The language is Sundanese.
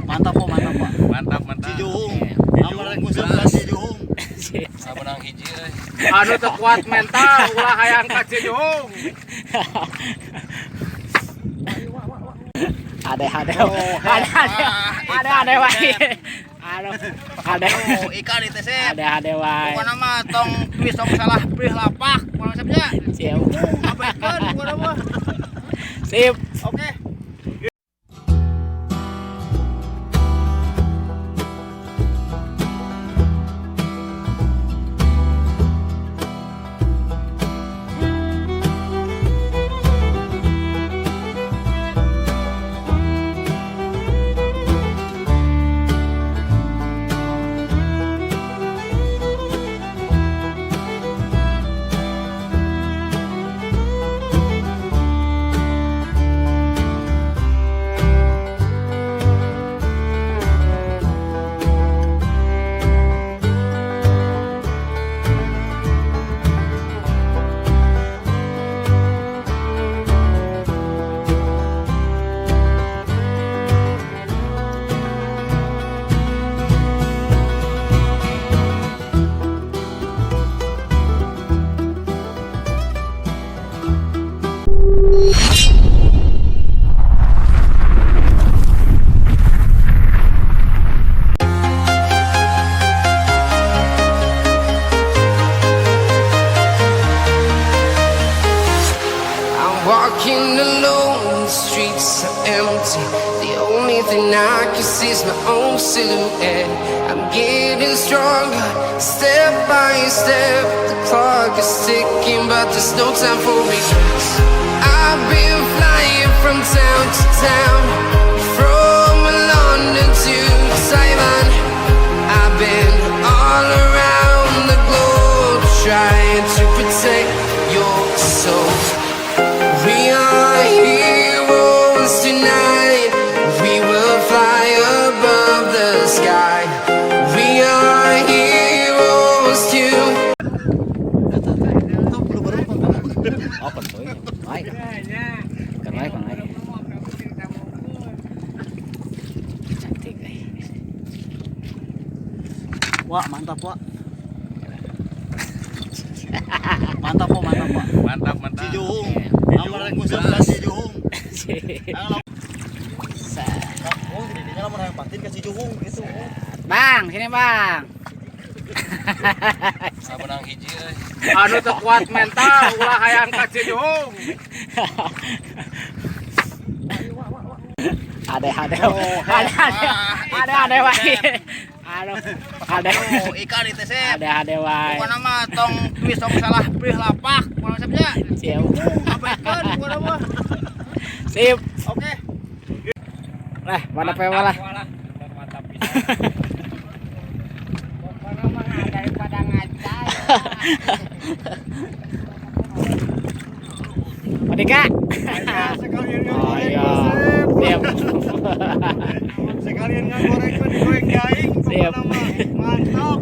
Mantap po, mantap po. Mantap, mantap. Cijuhung. Amar rek musuh ka Cijuhung. Sabenang hiji euy. Anu teu kuat mental ulah hayang ka Cijuhung. Ade ade. Ade ade. Ade ade wae. Aduh. Ade. Oh, ikan itu sih. Ade ade wae. Pokokna mah tong tuis tong salah pilih lapak, pokokna sapnya. Siap. Abaikan pokokna mah. Sip. Oke. I'm walking alone, the streets are empty. The only thing I can see is my own silhouette. I'm getting stronger, step by step. The clock is ticking, but there's no time for regrets. I've been flying from town to town, from London to Taiwan. I've been all around the globe trying to protect your soul. We are heroes tonight. We will fly above the sky. We are heroes tonight. Oh, pentoy. Baik. Kan wae, kan wae. Cantik euy. Wah, mantap, Pak. Mantap po, mantap po. Mantap, mantap. Cijuhung. Amar rek musuh ka Cijuhung. Oh, jadinya lamun hayang patin ka Cijuhung gitu. Bang, sini Bang. Sabenang hiji euy. Anu teu kuat mental ulah hayang ka Cijuhung. Ade ade. Ade ade. Ade ade wae. Aduh. Ade. Oh, ikan itu sih. Ade ade wae. Pokokna mah tong tuis tong salah pilih lapak, pokokna sapnya. Siap. Abaikan pokokna mah. Sip. Oke. Lah, mana pewa lah. Mantap pisan. Pokoknya mah daripada ngaca. Madika. Oh iya. Siap. Sekalian ngagoreng mah digoreng gaing, Siap. pokokna mah. Mantap.